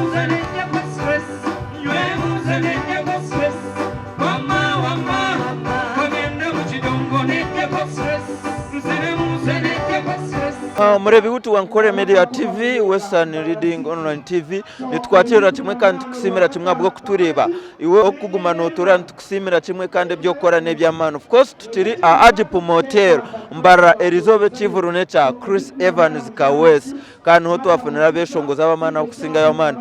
Nze nejjako stress, nywemu nze nejjako stress. Wamma wamma, kagende mu kidongo nejjako stress. Nziremu nze nejjako stress. Murebi witu wa Nkore Media TV, Western Reading Online TV, nitukwakirira kimwe kandi tukusiimira kimwe ahabw'okutureeba. Iwe okuguma notureeba nitukusiimira kimwe kandi eby'okukora n'eby'amaani. Of course tukiri aha Agip Motel Mbarara erizooba ekivuru n'ekya Chris Evans Kaweesi kandi niho twafunira abeshongozi ab'amaani abakusingayo amaani.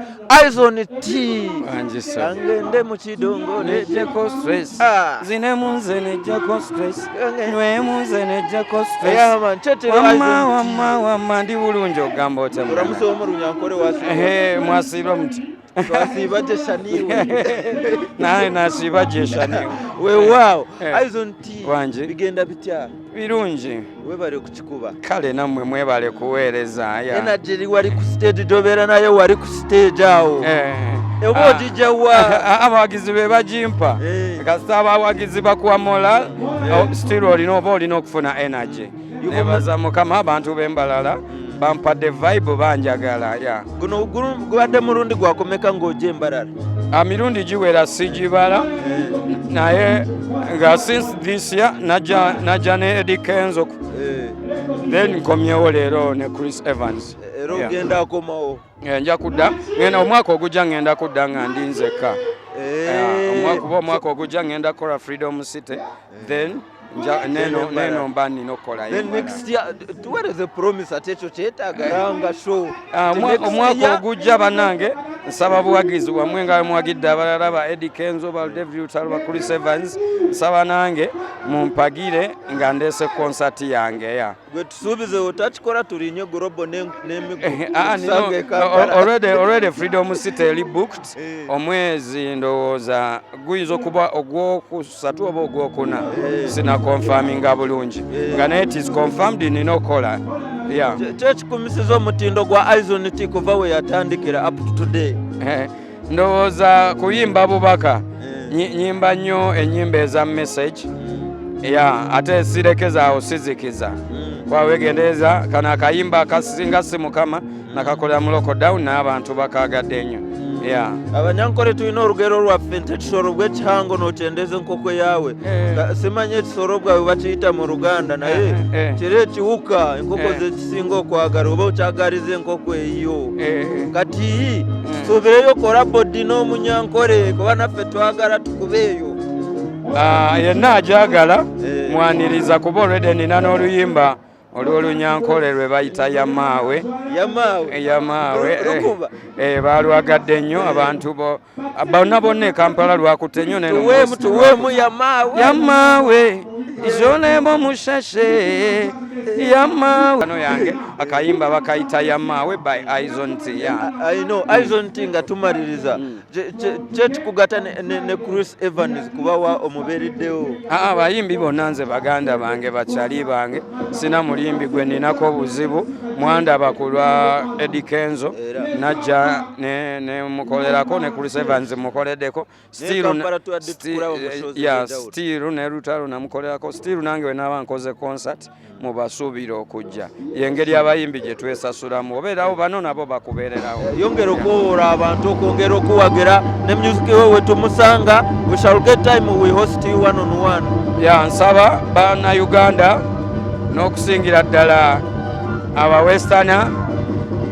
Izon T. Wangi sir. Angende mu kidongo Nejjako stress. Ah. Zinemu nze nejjako stress. Ange- Nywemu nze nejjako stress. Yeah, man. Kyekiri Wamma Izon T. wamma wamma, ndi bulungi. Ogamba otya mwana? Oramuse wo mu Runyankore wasiiba. Ehe, mwasiiba muti? Twasiiba gyeshaniwe. Naye nasiiba gyeshaniwe. Weewaawo. Eh. Izon T. Wangi. Bigenda bitya? Birungi. Webale kukikuba. Kale nammwe mwebale kuweereza ya. Energy eri wali ku stage gy'obeera nayo wali ku stage awo. Oba ogijja wa? Abawagizi be bagimpa. Eh. Kasita abawagizi bakuwa moral, oh, still olina oba olina okufuna energy. Nebaza Mukama, abantu b'embalala bampadde vibe, banjagala ya. Guno gubadde mulundi gwakomeka ng'ojja Embarara? Mirundi giwera, sigibala, naye nga since this year najja ne Eddie Kenzo, then nkomyewo leero ne Chris Evans. Era ogenda akomawo? Eh, nja kudda, ngenda omwaka ogujja, ngenda kudda nga ndi nzekka. Kuba omwaka ogujja ngenda kukola Freedom City, then neno neno mba nina okukolayo. Then next year tuweereze promise, ate ekyo kyetaaga ranga show. Ah, Ti next omwaka ogujja, bannange, nsaba buwagizi bwammwe nga muwagidde abalala ba Eddie Kenzo, ba David Lutalo, ba Chris Evans. Nsaba nange mumpagire nga ndeese concert yange ya. Gwe tusuubize, otakikola tulinye gorobo n'emigo. Ah, tusange e Kampala. Already Freedom City eri booked. Eh. Omwezi ndowooza guyinza okuba ogwokusatu oba ogwokuna, sina confirminga bulungi nga, naye it is confirmed, nina okukola ya. Kyekikumisiza omutindo gwa Izon T kuva we yatandikira up to today? Eh, ndowooza kuyimba bubaka. Eh. Nyimba nnyo ennyimba eza message ya, ate sirekezaawo, sizikiza kuba wegendereza kano akayimba akasinga si Mukama nakakolera mu lockdown, naye abantu bakagadde nnyo ya. Abanyankore tulina olugero lwaffe nti ekisoro bwekihango nokyendeza enkoko yawe. Eh. Simanyi ekisoro bwawe bakiyita mu Luganda, naye Eh, eh. kiri ekiwuka enkoko zekisinga okwagala, oba okyagaliza enkoko eyo. Kati tusuubireyo collabo ddi n'Omunyankore, kuba naffe twagala tukubeeyo? Ah, yenna ajagala Eh. mwaniriza, kuba already nina n'oluyimba olw'Olunyankole lwe bayita Yamaawe. Yamaawe. Yamaawe. Lukuba. Eh, balwagadde nnyo abantu bo bonna bonna e Kampala, lwakutte nnyo neno. Tuweemu, tuweemu Yamaawe. Yamaawe izolemo mushashe yamaawe. Ano yange akayimba bakayita Yamaawe by Izon T ya. I know. Izon T, nga tumaliriza, kyekikugata ne Chris Evans, kuba wa omubeereddewo? Aa, abayimbi bonna nze baganda bange, bakyali bange, sina mulimbi gwe ninako obuzibu. Mwandaba ku lwa Eddie Kenzo. Era. Najja ne mukolerako, ne Chris Evans mukoleddeko. Kampala tubadde tukulaba mu shows Ya. ez'enjawulo. Still ne Lutalo namukolerako. Still nange we naaba nkoze concert mubasuubira okujja. Yengeri abayimbi gye twesasulamu, obeerawo bano nabo bakubeererawo. Yongera okuwoora abantu okwongera okuwagira ne music we wetumusanga. We shall get time, we host you one on one. Ya, nsaba Bannayuganda n'okusingira ddala Abawesterner,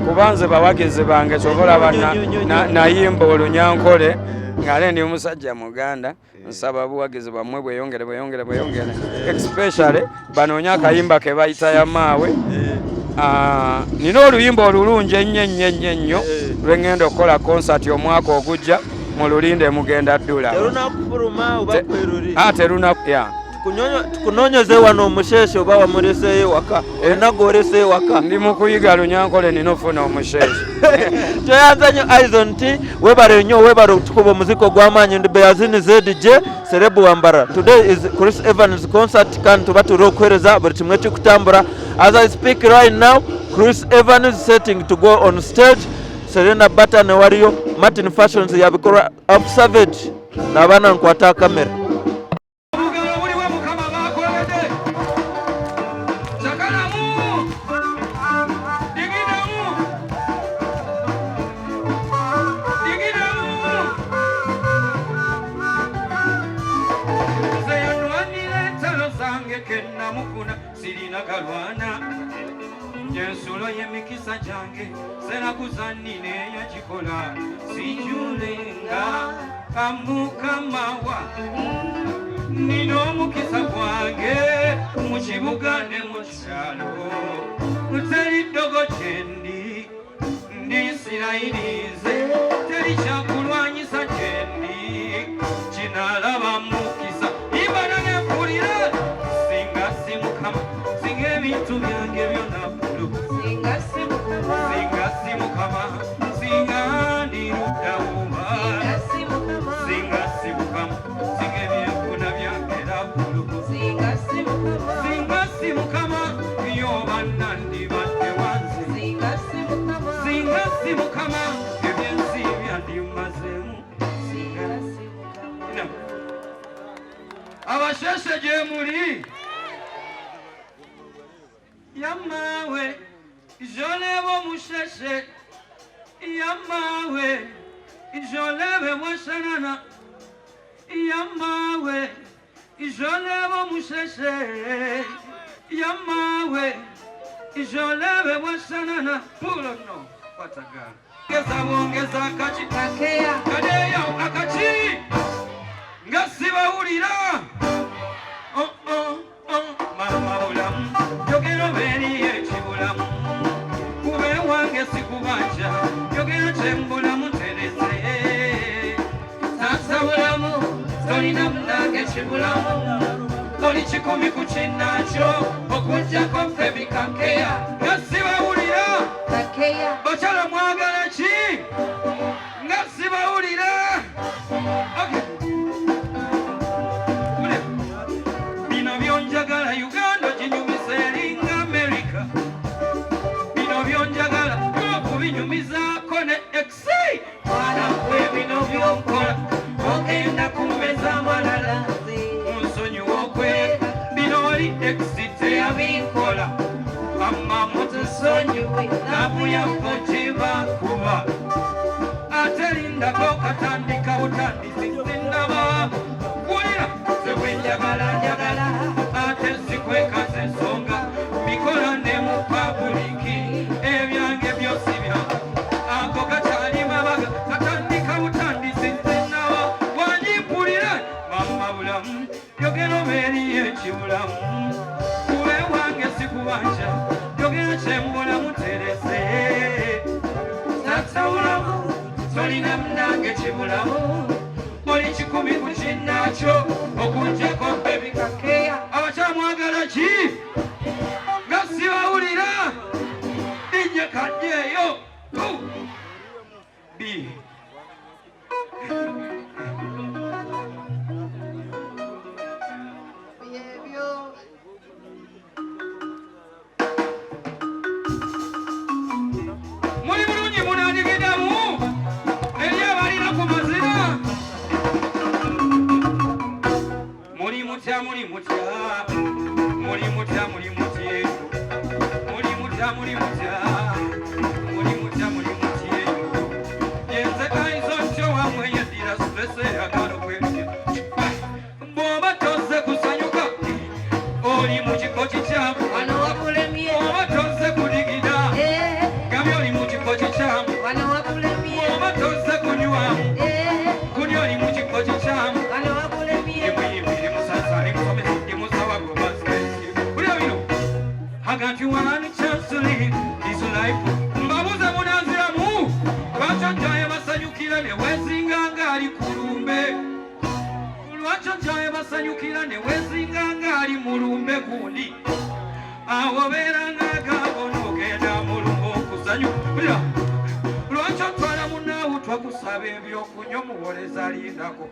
kuba nze bawagizi bange, kyova olaba Nnyo, nnyo, nnyo, nayimba Olunyankole ng'ate ndi musajja Muganda. Nsaba buwagizi bwammwe bweyongere, bweyongere, bweyongere, especially banoonye akayimba ke bayita Yamaawe. Ah, nina oluyimba olulungi ennyo ennyo ennyo ennyo lwe ŋŋenda okukola concert omwaka ogujja, mu lulinde, mugenda ddula. Terunakufuluma oba kweruli? Ah, teruna ya. Tukunoonyeze wano omusheshe oba wamuleseeyo ewaka? Olina gwoleseeyo ewaka? Ndi mu kuyiga Lunyankole, nina ofuna omusheshe. Tweyanza nnyo, Izon T, webale nnyo, webale okutukuba omuziki ogw'amaanyi. Ndi Beyazini ZJ Serebu Wambara. Today is Chris Evans concert, kandi tuba turi okuheereza buli kimwe kikutambura. As I speak right now, Chris Evans setting to go on stage. Serena Bata waliyo, Martin Fashions yabikorwa up Savage n'abaana nkwata kamera. Obugalo buliwa Mukama bakoledde? Sakalamu digidamu. Yensulo y'emikisa gyange seraguza nnina eyagikola sijulenga kamukamawa nina omukisa gwange mu kibuga ne mu kyalo teri ddogo kyendi ndi isirayirize teri kyakulwanyisa kyendi kinalaba mukisa ibana nempulira singa si mukama singa ebintu byange byonna bulu Singa si Mukama, singa si mukama singa ndirudawuba singa si Mukama, singa si mukama singa ebyenfuna byangera bulu singa si Mukama, singa si mukama yoba nandibadde wanze singa si Mukama, singa si mukama ebyensi byandimazeemu singa si Mukama. Abasheshe gye muli yamawe ijolebo musheshe yamawe ijolebe bwashanana yamawe ijolebo musheshe yamawe ijolebe bwashanana pulo no kwatagana geza bwongeza akachi Kakeya, kadeyo akachi nga sibawulira. Oh, oh, oh, mama bulamu yogera obeeriyo ekibulamu kube wange sikubanja yogera kyembulamu tereze tata bulamu tolina munange kibulamu oli kikumi ku kinnakyo okujjako ffe bikakeya nga sibawulira. Kakeya, Bakyala mwagala ki nga sibawulira? Okay. Mule. Bino byonjagala Uganda ginyumisa eringa America bino byonjagala okubinyumizaako ne ex mwana gwe bino byonkola ogenda kumeza amalala munsonyiwa okweka bino oli ex teyabinkola mama mutusonyiwe love yaffe gibakuba ate lindako katandika butandisi sinaba wulira nze bwenjagala njagala ate sikwekaza ensonga mbikola ne mu public ebyange byosi byange ako gakyali mabaga katandika butandisi sinaba wanyimpulira mama bulamu yogera obeeriyo ekibulamu kube wange sikubanja yogera kyembulamu tereze tata bulamu tolina munange kibulamu oli kikumi ku kinnakyo okujjako baby. Kakeya, Abakyala mwagala ki nga sibawulira ijje kajjeeyo b. Byebyo. Muli bulungi munandigidamu eri abalina ku mazina muli mutya muli mutya muli mutya muli mutya muli mutya muli mutya muli mutya muli mutya yenze kaizo ntyo wamwe yeddira stress eyagala okwerya bw'oba tozze kusanyuka oli mu kifo kikyamu. Wano wakulemye, Bw'oba tozze kudigida eh, gabye oli mu kifo kikyamu. Wano wakulemye, Bw'oba tozze kunywamu eh, kunywa oli mu kifo kikyamu. Wano wakulemye, Ndi muyimbi ndi musasa ndi musomesa ndi musawa gwe stress bulya bino I got you one chance to live this life mbabuze munanziramu lwaki ojjayo basanyukira ne weezinga ng'ali ku lumbe lwaki ojjayo basanyukira ne weezinga ng'ali mu lumbe gundi awo beera ng'agamba onoogenda mu lumbe okusanyukira lwaki otwala munnaawo twakusaba ebyokunywa omuwoleza alindako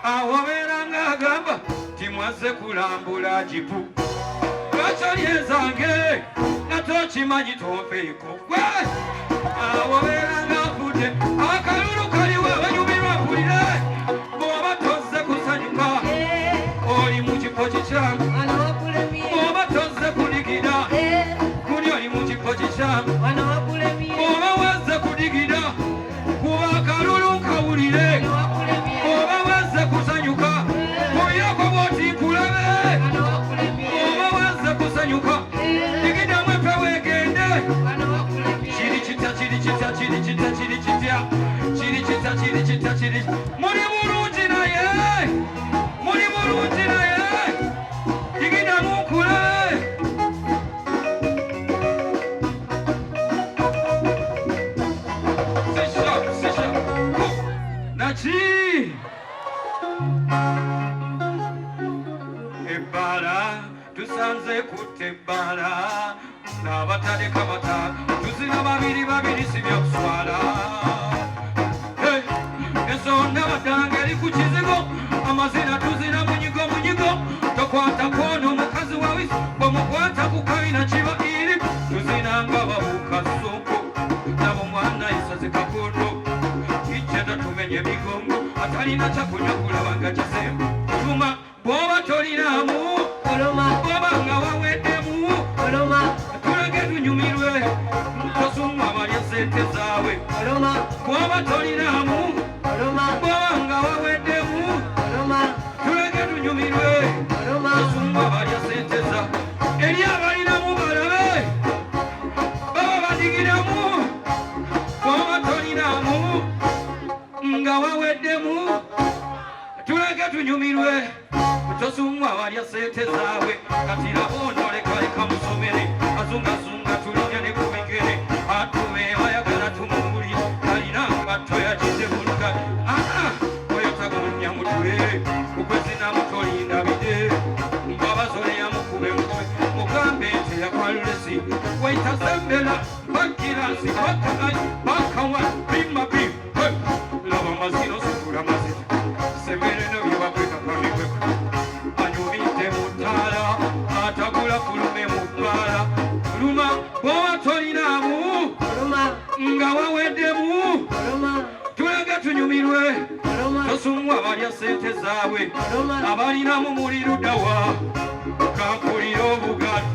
awo beera ng'agamba timwazze kulambula jipu lwaki oli ezange nga tokimanyi tonfeeko gwe awo beera ng'afudde akalulu kaliwo abanyumirwa mpulire bw'oba tozze kusanyuka eh, oli mu kifo kikyamu. Wano wakulemye, Bw'oba tozze kudigida eh, kuli oli mu kifo kikyamu. Wano wakulemye, Bw'oba wazze kudigida kuba akalulu nkawulire. Wano wakulemye, Bw'oba wazze kusanyuka oyoko bw'oti nkulabe. Wano wakulemye, Bw'oba wazze kusanyuka eh, digidamu empewo egende. Ki Ebbaala tusanze kutta ebbaala n'abataleka mata tuzina babiri babiri si bya kuswala. Hey, ensonda baddanga eri ku kizigo amazina tuzina munyigo munyigo tokwata kwono omukazi wawisi bwemukwata ku kabina kiba iri tuzina nga babuuka ssunku nabo mwana isaze kakondo ijjeta tumenya emigongo atalina kyakunywa kulaba nga kisembo tuma bw'oba tolinaamu bw'oba nga waweddemu tulage tunyumirwe tosumwa abalya sente zaabwe bw'oba tolinaamu bw'oba nga waweddemu tulage tunyumirwe tosumwa abalya sente za eri abalinamu balabe baba badigiramu bw'oba tolinaamu nga waweddemu tulage tunyumirwe tosumwa abalya sente zaabwe kati laba ono lekaleka musomere azungazunga tulinnya ne ku bigere atube ayagala tumuwulire alina ngatto yagize buluga aa oyo tagonya mutwe ukwezinamu tolinda bide mbabazole yamukube mutwe mugambe nti yakwalulesi waitasembela bakirasi baka bakawa bimabi laba mazino situla mazito semereno byebakwekakamikweka anyumidde mu ttaala atagula fulume mu bbaala luma bw'oba tolinaamu nga waweddemu tulage tunyumirwe tosumwa abalya sente zaabwe abalinamu muli luddawa kampulira obugalo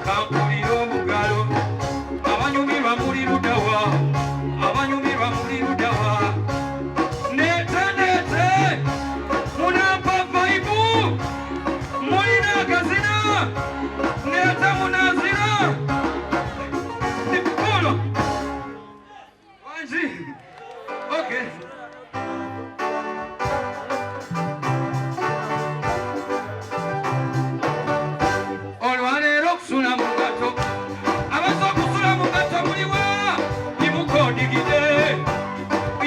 kampulira obugalo abanyumirwa muli luddawa abanyumirwa muli luddawa nete nete munampa vaibu mulina akazina nete munazina nipolo wanji okay. Olwaleero okusula mu ngato abaza okusula mu ngato muliwa yimuka odigide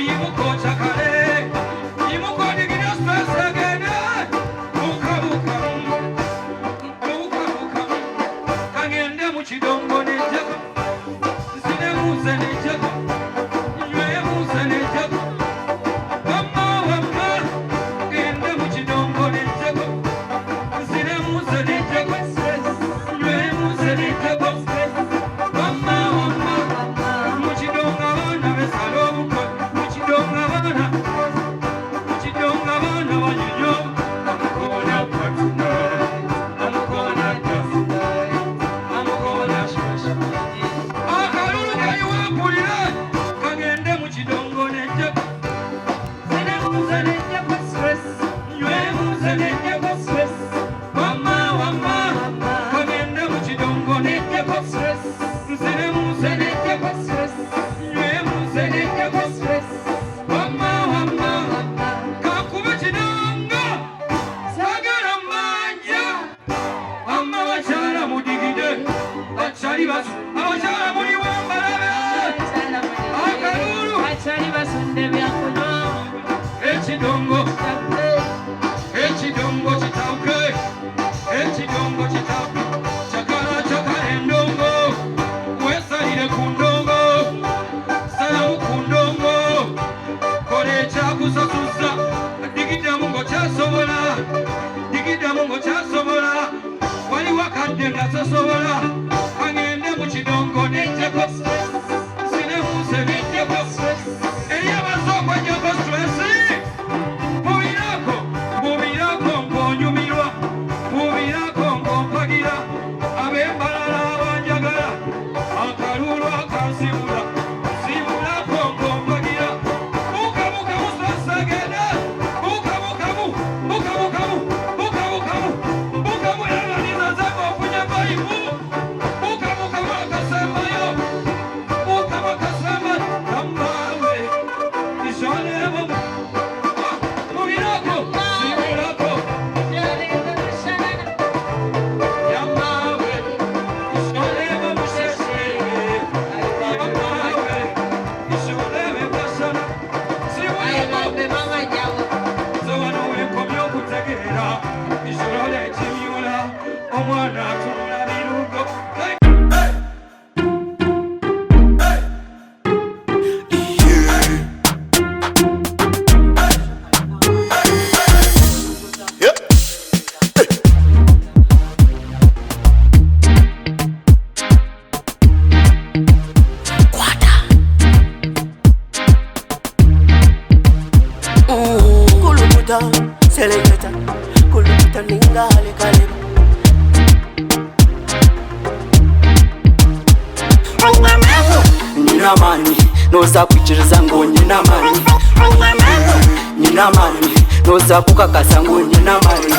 yimuka okyakale yimuka odigide stress egende bukabukamu bukabukamu kagende mu kidongo nejjako nzinemuze nejjako nywemuze nejjako wamma wamma gende mu kidongo nejjako nzinemuze nejjako nywemuze nejjako wamma wamma mu kidongo abaana besala obukwe mu kidongo abaana mu kidongo abaana banyonyo amukona patuna amukona amukona akalulu kayiwampulire kagende mu kidongo nejjako zinemuze nejjako nywemuze nejjako wamma wamma kagende mu kidongo nejjako nzinemuze nejjako nywemuze nejjako wamma wamma kakube kidongo sagala manja wamma bakyala mudigide bakyali basu abakyala muli wambalabe akalulu Akyali basudde byakunywa ekidongo ekidongo kitawuke ekidongo kitawuke kyakala kyakala endongo weesalire ku ndongo salamu ku ndongo kola ekyakusasuza digiddamu ng'okyasobola digiddamu ng'okyasobola waliwo akadde nga sosobola kagende mu kidongo nejjeko sinemuuse nejjeko eri abaze okwejjako stress bubirako bubirako ng'onyumirwa bubirako ng'ompagira ab'embalala abanjagala akalulu akansibula nsibulako ng'ompagira bukabukamu sasagenda bukabukamu bukabukamu bukabukamu bukamu eraniza zange ofunye vibe. Kulukuta, seleketa, kulukuta ninga halekaleba. Nina amaani noza kwikiriza ngu nyina amaani, nyina amaani noza kukakasa ngu nyina amaani.